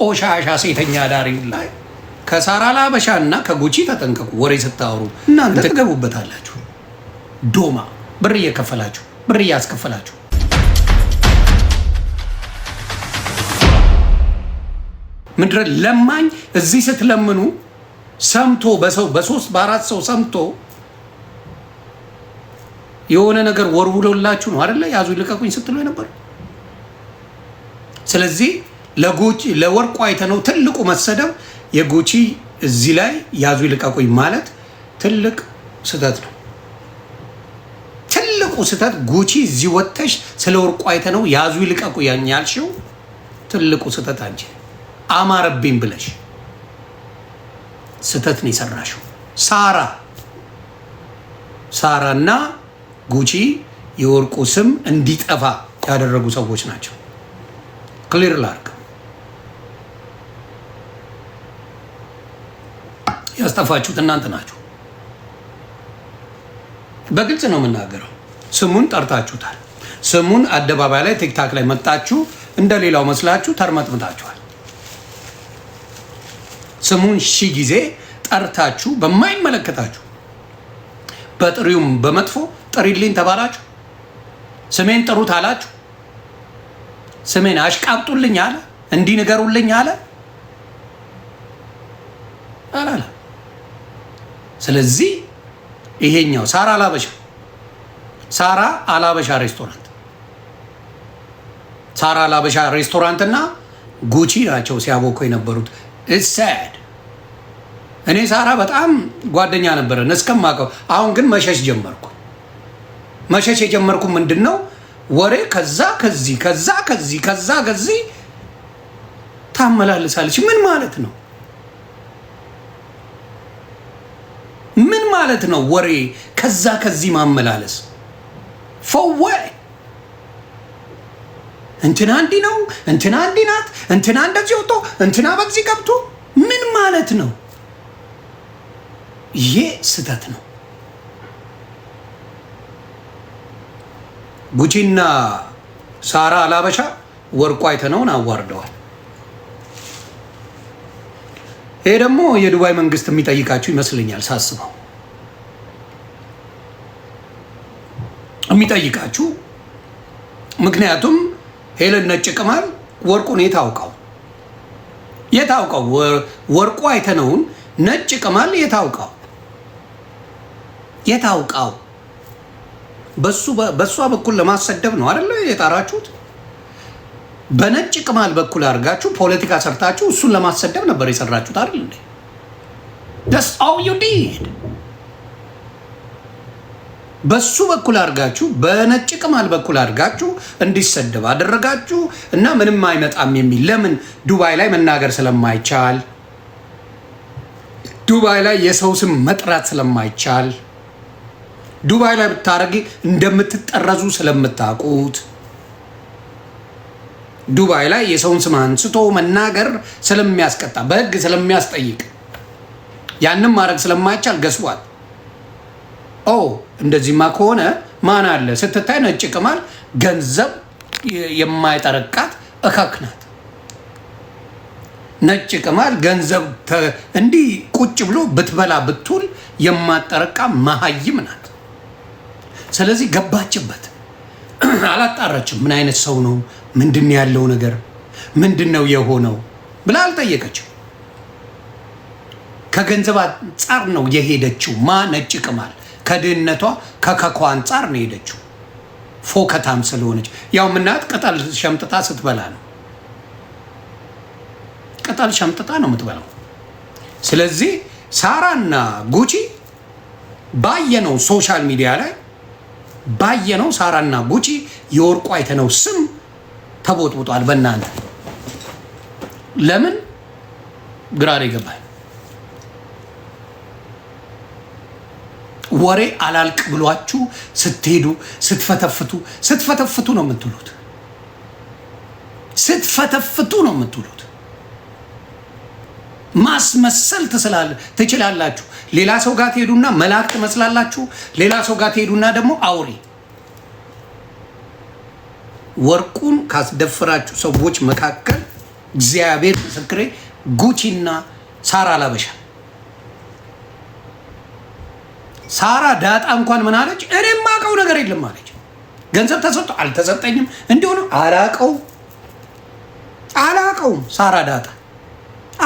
ቆሻሻ ሴተኛ አዳሪው ላይ ከሳራ ላበሻ እና ከጉቺ ተጠንቀቁ። ወሬ ስታወሩ እናንተ ትገቡበታላችሁ። ዶማ ብር እየከፈላችሁ ብር እያስከፈላችሁ ምድረ ለማኝ እዚህ ስትለምኑ ሰምቶ በሰው በሶስት በአራት ሰው ሰምቶ የሆነ ነገር ወርውሎላችሁ ነው አይደለ? ያዙ ይልቀቁኝ ስትሉ የነበር። ስለዚህ ለጉቺ ለወርቁ አይተነው ትልቁ መሰደብ የጉቺ እዚህ ላይ ያዙ ይልቀቁኝ ማለት ትልቅ ስህተት ነው። ትልቁ ስህተት ጉቺ እዚህ ወጥተሽ ስለ ወርቁ አይተነው ያዙ ይልቀቁኝ ያልሽው ትልቁ ስህተት አንቺ አማረብኝ ብለሽ ስህተት ነው የሰራሽው። ሳራ ሳራና ጉቺ የወርቁ ስም እንዲጠፋ ያደረጉ ሰዎች ናቸው። Clear ላርግ፣ ያስጠፋችሁት እናንተ ናችሁ። በግልጽ ነው የምናገረው። ስሙን ጠርታችሁታል። ስሙን አደባባይ ላይ TikTok ላይ መጣችሁ እንደሌላው መስላችሁ ተርመጥምጣችኋል። ስሙን ሺ ጊዜ ጠርታችሁ በማይመለከታችሁ በጥሪውም በመጥፎ ጥሪልኝ ተባላችሁ። ስሜን ጥሩት አላችሁ። ስሜን አሽቃብጡልኝ አለ። እንዲህ ንገሩልኝ አለ አላለ። ስለዚህ ይሄኛው ሳራ አላበሻ ሳራ አላበሻ ሬስቶራንት ሳራ አላበሻ ሬስቶራንት እና ጉቺ ናቸው ሲያቦኩ የነበሩት። It's sad። እኔ ሳራ በጣም ጓደኛ ነበረን እስከማውቀው። አሁን ግን መሸሽ ጀመርኩ። መሸሽ የጀመርኩ ምንድን ነው፣ ወሬ ከዛ ከዚህ ከዛ ከዚህ ከዛ ከዚህ ታመላልሳለች። ምን ማለት ነው? ምን ማለት ነው? ወሬ ከዛ ከዚህ ማመላለስ for what? እንትና እንዲህ ነው፣ እንትና እንዲህ ናት፣ እንትና እንደዚህ ወጥቶ፣ እንትና በዚህ ገብቶ ምን ማለት ነው? ይሄ ስህተት ነው። ጉቺና ሳራ አላበሻ ወርቁ አይተነውን አዋርደዋል። ይሄ ደግሞ የዱባይ መንግስት የሚጠይቃችሁ ይመስለኛል ሳስበው የሚጠይቃችሁ፣ ምክንያቱም ሄለን ነጭ ቅማል ወርቁን የታውቀው የታውቀው ወርቁ አይተነውን ነጭ ቅማል የታውቀው የታውቀው በሱ በእሷ በኩል ለማሰደብ ነው አይደለ የጣራችሁት? በነጭ ቅማል በኩል አድርጋችሁ ፖለቲካ ሰርታችሁ እሱን ለማሰደብ ነበር የሰራችሁት አይደል እንዴ? That's all you did። በሱ በኩል አድርጋችሁ፣ በነጭ ቅማል በኩል አድርጋችሁ እንዲሰደብ አደረጋችሁ እና ምንም አይመጣም የሚል፣ ለምን? ዱባይ ላይ መናገር ስለማይቻል፣ ዱባይ ላይ የሰው ስም መጥራት ስለማይቻል፣ ዱባይ ላይ ብታደርጊ እንደምትጠረዙ ስለምታውቁት፣ ዱባይ ላይ የሰውን ስም አንስቶ መናገር ስለሚያስቀጣ፣ በሕግ ስለሚያስጠይቅ፣ ያንም ማድረግ ስለማይቻል guess what? ኦ እንደዚህማ ከሆነ ማን አለ ስትታይ ነጭ ቅማል ገንዘብ የማይጠረቃት እከክ ናት። ነጭ ቅማል ገንዘብ እንዲህ ቁጭ ብሎ ብትበላ ብትውል የማጠረቃ መሀይም ናት። ስለዚህ ገባችበት፣ አላጣራችም። ምን አይነት ሰው ነው? ምንድን ነው ያለው ነገር? ምንድን ነው የሆነው ብላ አልጠየቀችም። ከገንዘብ አንጻር ነው የሄደችው። ማ ነጭ ቅማል ከድህነቷ ከከኳ አንጻር ነው የሄደችው። ፎከታም ስለሆነች ያው ምናት ቅጠል ሸምጥጣ ስትበላ ነው። ቅጠል ሸምጥጣ ነው የምትበላው። ስለዚህ ሳራና ጉቺ ባየነው social media ላይ ባየነው ሳራና ጉቺ የወርቁ አይተነው ስም ተቦጥቡጧል። በእናንተ ለምን ግራ ይገባል። ወሬ አላልቅ ብሏችሁ ስትሄዱ ስትፈተፍቱ ስትፈተፍቱ ነው የምትውሉት። ስትፈተፍቱ ነው የምትውሉት። ማስመሰል ትችላላችሁ። ሌላ ሰው ጋር ትሄዱና መልአክ ትመስላላችሁ። ሌላ ሰው ጋር ትሄዱና ደግሞ አውሬ። ወርቁን ካስደፈራችሁ ሰዎች መካከል እግዚአብሔር ምስክሬ፣ ጉቺና ሳራ ላበሻ። ሳራ ዳጣ እንኳን ምን አለች? እኔ የማውቀው ነገር የለም አለች። ገንዘብ ተሰጥቶ አልተሰጠኝም እንዲሆነ አላቀው አላቀውም። ሳራ ዳጣ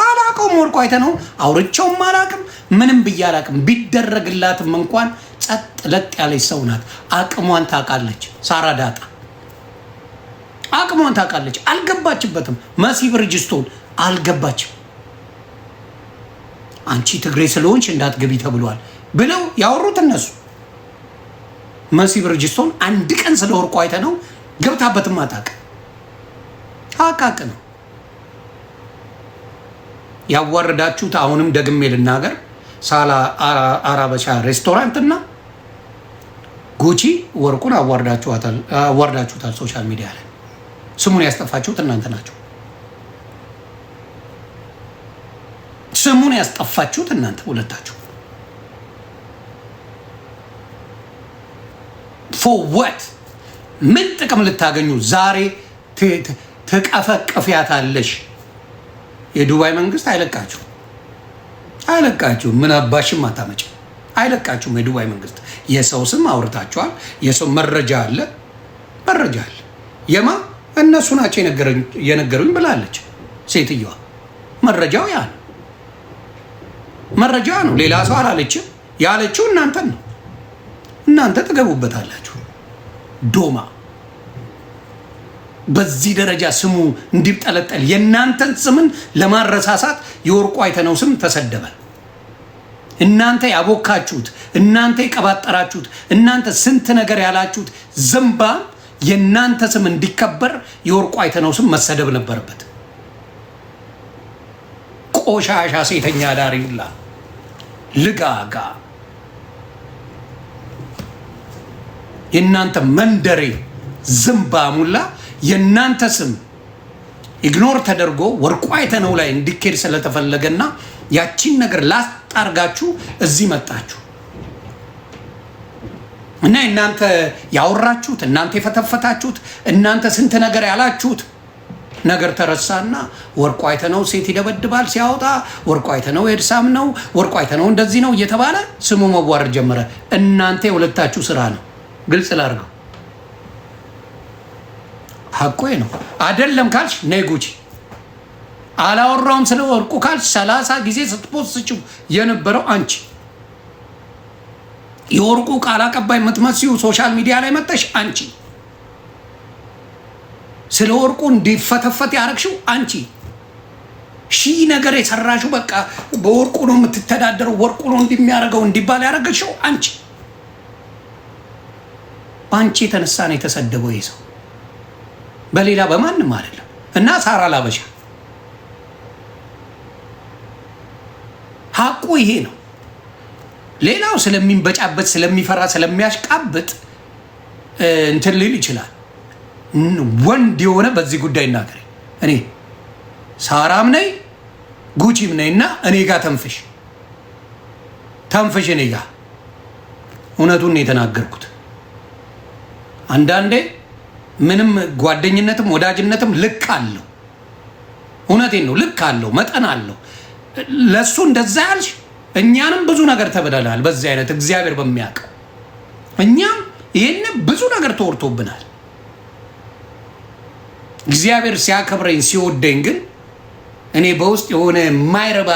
አላቀውም። ወርቁ አይተነው አውርቼውም አላቅም፣ ምንም ብዬ አላቅም። ቢደረግላትም እንኳን ጸጥ ለጥ ያለች ሰው ናት። አቅሟን ታውቃለች። ሳራ ዳጣ አቅሟን ታውቃለች። አልገባችበትም። መሲ ብርጅስቶን አልገባችም። አንቺ ትግሬ ስለሆንሽ እንዳትገቢ ተብሏል ብለው ያወሩት እነሱ። መሲ ብርጅስቶን አንድ ቀን ስለ ወርቁ አይተነው ገብታበትም አታውቅም። አቃቅ ነው ያዋረዳችሁት። አሁንም ደግሜ ልናገር፣ ሳላ አራበሻ ሬስቶራንት እና ጉቺ ወርቁን አዋርዳችሁታል። Social media ላይ ስሙን ያስጠፋችሁት እናንተ ናቸው። ስሙን ያስጠፋችሁት እናንተ ሁለታችሁ። For what? ምን ጥቅም ልታገኙ ዛሬ ትቀፈቅፊያታለሽ? የዱባይ መንግስት አይለቃችሁ አይለቃችሁ። ምን አባሽም አታመጭም። አይለቃችሁም። የዱባይ መንግስት የሰው ስም አውርታችኋል። የሰው መረጃ አለ፣ መረጃ አለ። የማ እነሱ ናቸው የነገሩኝ ብላለች ሴትየዋ። መረጃው ያ ነው፣ መረጃ ነው። ሌላ ሰው አላለችም። ያለችው እናንተን ነው። እናንተ ትገቡበታላችሁ። ዶማ በዚህ ደረጃ ስሙ እንዲጠለጠል የእናንተን ስምን ለማረሳሳት የወርቁ አይተነው ስም ተሰደበ። እናንተ ያቦካችሁት፣ እናንተ የቀባጠራችሁት፣ እናንተ ስንት ነገር ያላችሁት ዝምባ የእናንተ ስም እንዲከበር የወርቁ አይተነው ስም መሰደብ ነበረበት። ቆሻሻ ሴተኛ አዳሪ ሁላ ልጋጋ የእናንተ መንደሬ ዝምባሙላ የእናንተ ስም ignore ተደርጎ ወርቁ አይተነው ላይ እንዲኬድ ስለተፈለገና ያቺን ነገር ላስጣርጋችሁ እዚህ መጣችሁ እና እናንተ ያወራችሁት፣ እናንተ የፈተፈታችሁት፣ እናንተ ስንት ነገር ያላችሁት ነገር ተረሳና ወርቁ አይተነው ሴት ይደበድባል ሲያወጣ፣ ወርቁ አይተነው ኤድሳም ነው፣ ወርቁ አይተነው እንደዚህ ነው እየተባለ ስሙ መዋረድ ጀመረ። እናንተ የሁለታችሁ ስራ ነው። ግልጽ ላድርገው፣ ሐቆ ነው አደለም ካልሽ ነይ ጉቺ። አላወራውም ስለ ወርቁ ካልሽ 30 ጊዜ ስትፖስችው የነበረው አንቺ የወርቁ ቃል አቀባይ የምትመስዩ social media ላይ መጠሽ አንቺ ስለ ወርቁ እንዲፈተፈት ያደረግሽው አንቺ፣ ሺህ ነገር የሰራሽው በቃ በወርቁ ነው የምትተዳደረው፣ ወርቁ ነው እንዲሚያደርገው እንዲባል ያደረግሽው አንቺ። በአንቺ የተነሳ ነው የተሰደበው ይህ ሰው፣ በሌላ በማንም አይደለም። እና ሳራ ላበሻ ሀቁ ይሄ ነው። ሌላው ስለሚንበጫበት፣ ስለሚፈራ፣ ስለሚያሽቃብጥ እንትን ሊል ይችላል። ወንድ የሆነ በዚህ ጉዳይ ይናገር። እኔ ሳራም ነኝ ጉቺም ነኝ እና እኔ ጋር ተንፍሽ ተንፍሽ እኔ ጋር እውነቱን ነው የተናገርኩት። አንዳንዴ ምንም ጓደኝነትም ወዳጅነትም ልክ አለው። እውነቴን ነው፣ ልክ አለው፣ መጠን አለው። ለእሱ እንደዛ ያልሽ እኛንም ብዙ ነገር ተበደላል። በዚህ አይነት እግዚአብሔር በሚያውቀው እኛም ይህን ብዙ ነገር ተወርቶብናል። እግዚአብሔር ሲያከብረኝ ሲወደኝ ግን እኔ በውስጥ የሆነ የማይረባ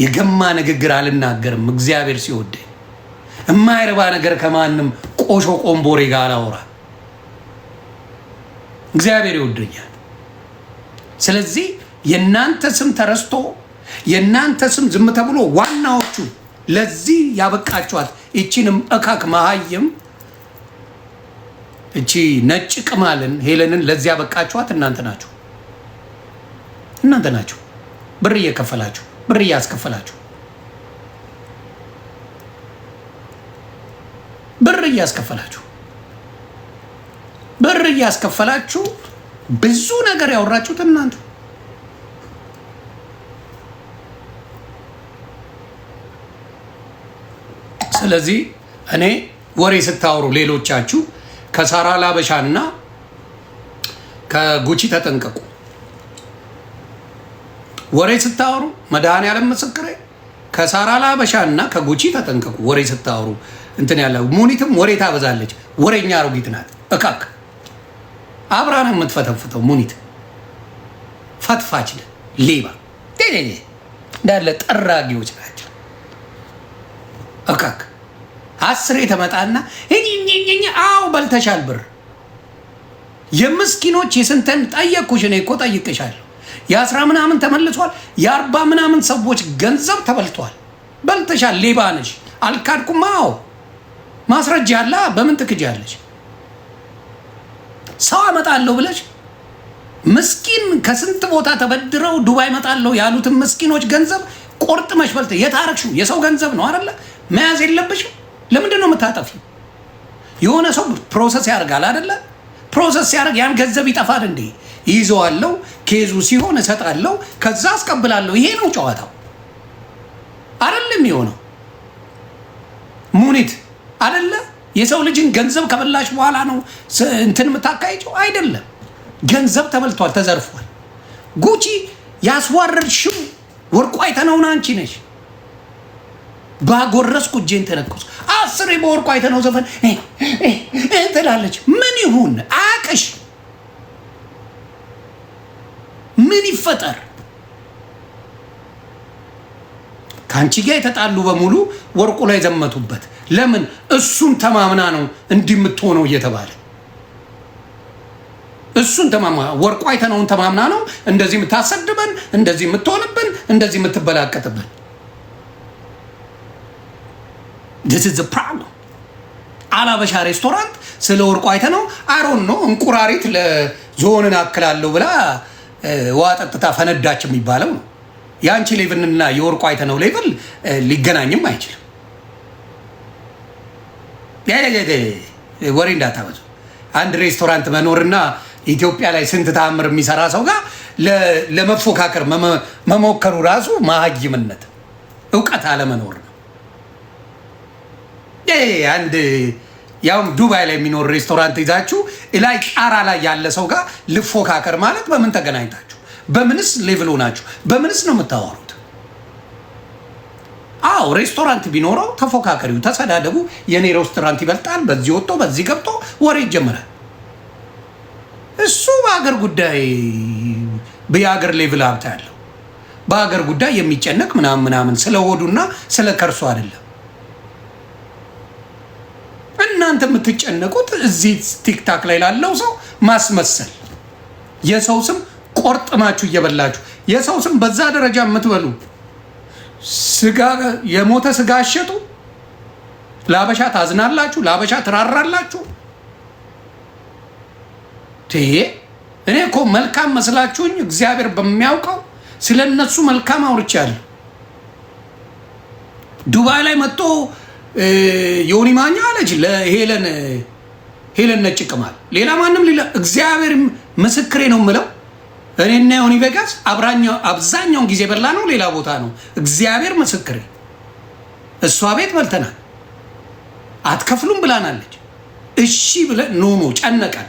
የገማ ንግግር አልናገርም። እግዚአብሔር ሲወደኝ የማይረባ ነገር ከማንም ቆሾ ቆምቦሬ ጋር አላወራ። እግዚአብሔር ይወደኛል። ስለዚህ የእናንተ ስም ተረስቶ የእናንተ ስም ዝም ተብሎ ዋናዎቹ ለዚህ ያበቃችኋት ይቺንም እካክ መሀይም እቺ ነጭ ቅማልን ሄለንን ለዚህ ያበቃችኋት እናንተ ናችሁ። እናንተ ናችሁ። ብር እየከፈላችሁ ብር እያስከፈላችሁ ብር እያስከፈላችሁ ብር እያስከፈላችሁ ብዙ ነገር ያወራችሁት እናንተ። ስለዚህ እኔ ወሬ ስታወሩ ሌሎቻችሁ ከሳራ ላበሻና ከጉቺ ተጠንቀቁ። ወሬ ስታወሩ መድኃኔዓለም ምስክሬ ከሳራ ላበሻ እና ከጉቺ ተጠንቀቁ። ወሬ ስታወሩ እንትን ያለ ሙኒትም ወሬ ታበዛለች። ወሬኛ አሮጊት ናት። እካክ አብራ ነው የምትፈተፍተው። ሙኒት ፈትፋች ሌባ እንዳለ ጠራጊዎች ናቸው። እካክ አስሬ ተመጣና አዎ በልተሻል ብር የምስኪኖች የስንተን ጠየቅኩሽ። እኔ እኮ ጠይቅሻለሁ። የ10 ምናምን ተመልሷል። የ40 ምናምን ሰዎች ገንዘብ ተበልቷል። በልተሻል፣ ሌባ ነሽ። አልካድኩም። አዎ ማስረጃ አለ። በምን ትክጃለሽ? ሰው አመጣለሁ ብለሽ ምስኪን ከስንት ቦታ ተበድረው ዱባይ እመጣለሁ ያሉትን ምስኪኖች ገንዘብ ቆርጥመሽ በልተሽ የታረግሽው የሰው ገንዘብ ነው አይደለ? መያዝ የለብሽም። ለምንድን ነው የምታጠፊው? የሆነ ሰው process ያደርጋል አይደለ? Process ሲያደርግ ያን ገንዘብ ይጠፋል እንዴ? ይዘዋለው፣ case ኡ ሲሆን እሰጣለሁ፣ ከዛ አስቀብላለሁ። ይሄ ነው ጨዋታው አይደለም የሆነው። ሙኒት አይደለ? የሰው ልጅን ገንዘብ ከበላሽ በኋላ ነው እንትን የምታካሂጨው አይደለም። ገንዘብ ተበልቷል፣ ተዘርፏል። ጉቺ ያስዋረድሽው ወርቁ አይተነውን አንቺ ነሽ። ባጎረስኩ እጄን ተነከስኩ። አስሬ በወርቁ አይተነው ዘፈን ትላለች። ምን ይሁን አቅሽ ምን ይፈጠር? ከአንቺ ጋር የተጣሉ በሙሉ ወርቁ ላይ ዘመቱበት። ለምን? እሱን ተማምና ነው እንዲህ የምትሆነው እየተባለ እሱን ተማምና ወርቁ አይተነውን ተማምና ነው እንደዚህ የምታሰድበን፣ እንደዚህ የምትሆንብን፣ እንደዚህ የምትበላቀጥብን። This is the problem። አላበሻ ሬስቶራንት ስለ ወርቁ አይተነው አሮን ነው እንቁራሪት ለዞንን አክላለሁ ብላ ውሃ ጠጥታ ፈነዳች የሚባለው ነው። የአንቺ level ና የወርቁ አይተነው level ሊገናኝም አይችልም። ወሬ እንዳታበዙ። አንድ ሬስቶራንት መኖርና ኢትዮጵያ ላይ ስንት ተአምር የሚሰራ ሰው ጋር ለመፎካከር መሞከሩ ራሱ መሀይምነት፣ እውቀት አለመኖር ነው። አንድ ያውም ዱባይ ላይ የሚኖር ሬስቶራንት ይዛችሁ ላይ ጣራ ላይ ያለ ሰው ጋር ልፎካከር ማለት በምን ተገናኝታችሁ? በምንስ level ሆናችሁ? በምንስ ነው የምታወሩት? አዎ ሬስቶራንት ቢኖረው ተፎካከሪው፣ ተሰዳደቡ። የኔ ሬስቶራንት ይበልጣል፣ በዚህ ወጥቶ በዚህ ገብቶ ወሬ ይጀምራል። እሱ በሀገር ጉዳይ የሀገር level ሀብት ያለው በሀገር ጉዳይ የሚጨነቅ ምናምን ምናምን ስለ ሆዱና ስለ ከርሱ አይደለም። እናንተ የምትጨነቁት እዚህ TikTok ላይ ላለው ሰው ማስመሰል፣ የሰው ስም ቆርጥማችሁ እየበላችሁ የሰው ስም በዛ ደረጃ የምትበሉ ስጋ የሞተ ስጋ አሸጡ። ለአበሻ ታዝናላችሁ፣ ለአበሻ ትራራላችሁ። እኔ እኮ መልካም መስላችሁኝ እግዚአብሔር በሚያውቀው ስለ እነሱ መልካም አውርቻለሁ። ዱባይ ላይ መጥቶ ዮኒ ማኛ አለች ለሄለን ሄለን ነጭ ቅማል፣ ሌላ ማንም ሌላ እግዚአብሔር ምስክሬ ነው የምለው። እኔና ዮኒ ቬጋስ አብዛኛውን ጊዜ በላ ነው ሌላ ቦታ ነው። እግዚአብሔር ምስክሬ እሷ ቤት በልተናል። አትከፍሉም ብላናለች። እሺ ብለን no no ጨነቀን።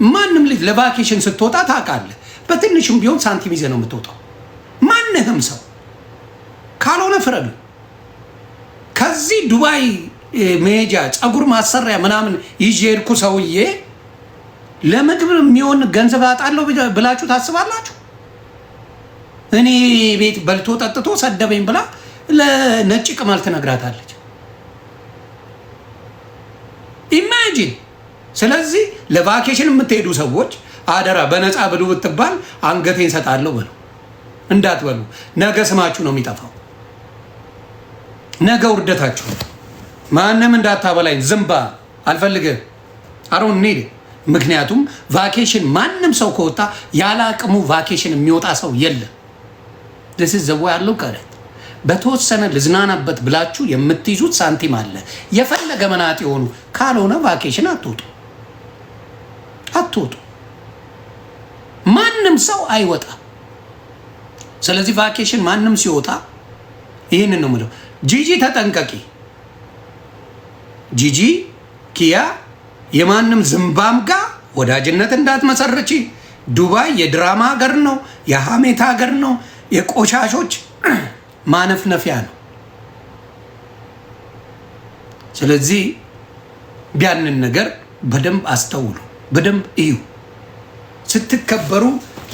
ማንም ልጅ ለ vacation ስትወጣ ታውቃለህ፣ በትንሹም ቢሆን ሳንቲም ይዘህ ነው የምትወጣው። ማንህም ሰው ካልሆነ ፍረዱ። ከዚህ ዱባይ መሄጃ ፀጉር ማሰሪያ ምናምን ይዤ ሄድኩ ሰውዬ ለምግብ የሚሆን ገንዘብ አጣለሁ ብላችሁ ታስባላችሁ? እኔ ቤት በልቶ ጠጥቶ ሰደበኝ ብላ ለነጭ ቅማል ትነግራታለች። Imagine። ስለዚህ ለ vacation የምትሄዱ ሰዎች አደራ በነፃ ብሉ ብትባል አንገቴን ሰጣለሁ በሉ፣ እንዳትበሉ። ነገ ስማችሁ ነው የሚጠፋው። ነገ ውርደታችሁ ነው። ማንም እንዳታበላኝ ዝምባ አልፈልግም። I don't need። ምክንያቱም vacation ማንም ሰው ከወጣ ያለ አቅሙ vacation የሚወጣ ሰው የለም። This is the way ያለው ቀረት በተወሰነ ልዝናናበት ብላችሁ የምትይዙት ሳንቲም አለ። የፈለገ መናጥ የሆኑ ካልሆነ vacation አትወጡ አትወጡ። ማንም ሰው አይወጣም። ስለዚህ vacation ማንም ሲወጣ ይህንን ነው የምለው። ጂጂ ተጠንቀቂ። ጂጂ ኪያ የማንም ዝምባም ጋር ወዳጅነት እንዳትመሰርቺ፣ ዱባይ የድራማ ሀገር ነው፣ የሀሜት ሀገር ነው፣ የቆሻሾች ማነፍነፊያ ነው። ስለዚህ ያንን ነገር በደንብ አስተውሉ፣ በደንብ እዩ። ስትከበሩ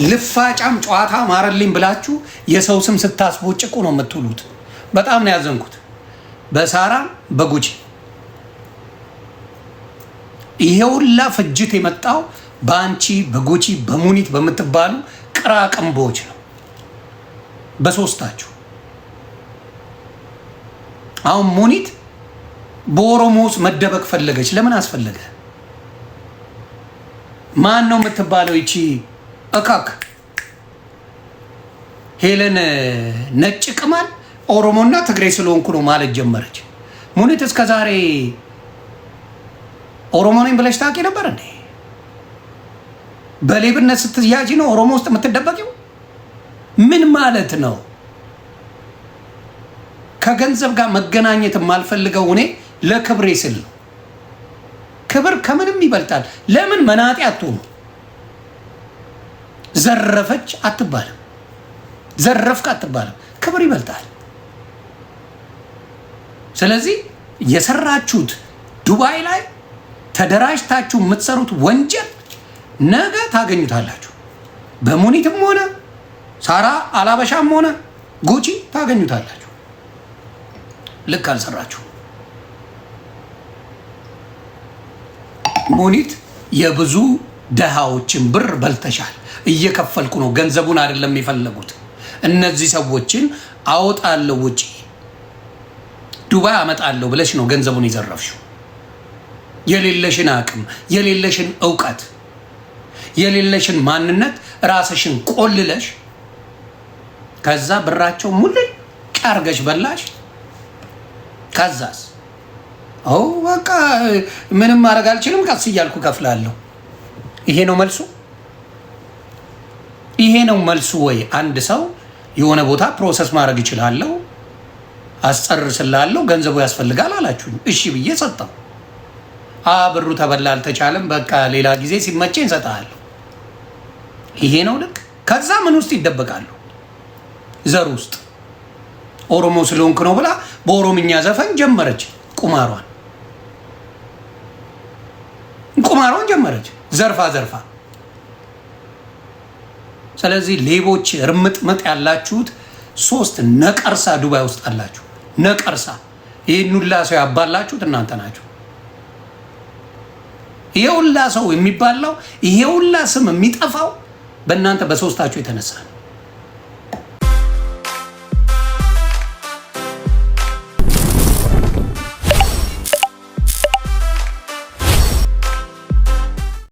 ልፋጫም ጨዋታ ማረልኝ ብላችሁ የሰው ስም ስታስቦጭቁ ነው የምትውሉት። በጣም ነው ያዘንኩት በሳራ በጉቺ። ይሄ ሁላ ፍጅት የመጣው በአንቺ በጉቺ በሙኒት በምትባሉ ቅራቅንቦች ነው፣ በሶስታችሁ። አሁን ሙኒት በኦሮሞ ውስጥ መደበቅ ፈለገች። ለምን አስፈለገ? ማን ነው የምትባለው ይቺ እካክ ሄለን ነጭ ቅማል ኦሮሞና ትግሬ ስለሆንኩ ነው ማለት ጀመረች። ሙኒት እስከ ዛሬ ኦሮሞ ነኝ ብለሽ ታውቂ ነበር እንዴ? በሌብነት ስትያጂ ነው ኦሮሞ ውስጥ የምትደበቂው? ምን ማለት ነው? ከገንዘብ ጋር መገናኘት የማልፈልገው እኔ ለክብሬ ስል ነው። ክብር ከምንም ይበልጣል። ለምን መናጤ አትሆኑ? ዘረፈች አትባልም፣ ዘረፍክ አትባልም። ክብር ይበልጣል። ስለዚህ የሰራችሁት ዱባይ ላይ ተደራጅታችሁ የምትሰሩት ወንጀል ነገ ታገኙታላችሁ። በሙኒትም ሆነ ሳራ አላበሻም ሆነ ጉቺ ታገኙታላችሁ። ልክ አልሰራችሁ። ሙኒት የብዙ ደሃዎችን ብር በልተሻል። እየከፈልኩ ነው፣ ገንዘቡን አይደለም የፈለጉት እነዚህ ሰዎችን አወጣለሁ፣ ውጪ ዱባይ አመጣለሁ ብለሽ ነው ገንዘቡን የዘረፍሽው። የሌለሽን አቅም፣ የሌለሽን እውቀት፣ የሌለሽን ማንነት ራስሽን ቆልለሽ ከዛ ብራቸው ሙልጭ አርገሽ በላሽ። ከዛስ ኦ በቃ ምንም ማድረግ አልችልም፣ ቀስ እያልኩ ከፍላለሁ። ይሄ ነው መልሱ? ይሄ ነው መልሱ ወይ? አንድ ሰው የሆነ ቦታ process ማድረግ ይችላለሁ፣ አስጨርስላለሁ፣ ገንዘቡ ያስፈልጋል አላችሁኝ። እሺ ብዬ ሰጠው። ብሩ ተበላ አልተቻለም፣ በቃ ሌላ ጊዜ ሲመቸኝ እሰጥሃለሁ። ይሄ ነው ልክ። ከዛ ምን ውስጥ ይደበቃሉ? ዘር ውስጥ ኦሮሞ ስለሆንክ ነው ብላ በኦሮምኛ ዘፈን ጀመረች ቁማሯን ቁማሯን ጀመረች ዘርፋ ዘርፋ። ስለዚህ ሌቦች እርምጥምጥ ያላችሁት ሶስት ነቀርሳ ዱባይ ውስጥ አላችሁ። ነቀርሳ ይህን ሁላ ሰው ያባላችሁት እናንተ ናችሁ። ይሄ ሁላ ሰው የሚባላው ይሄ ሁላ ስም የሚጠፋው በእናንተ በሶስታችሁ የተነሳ ነው።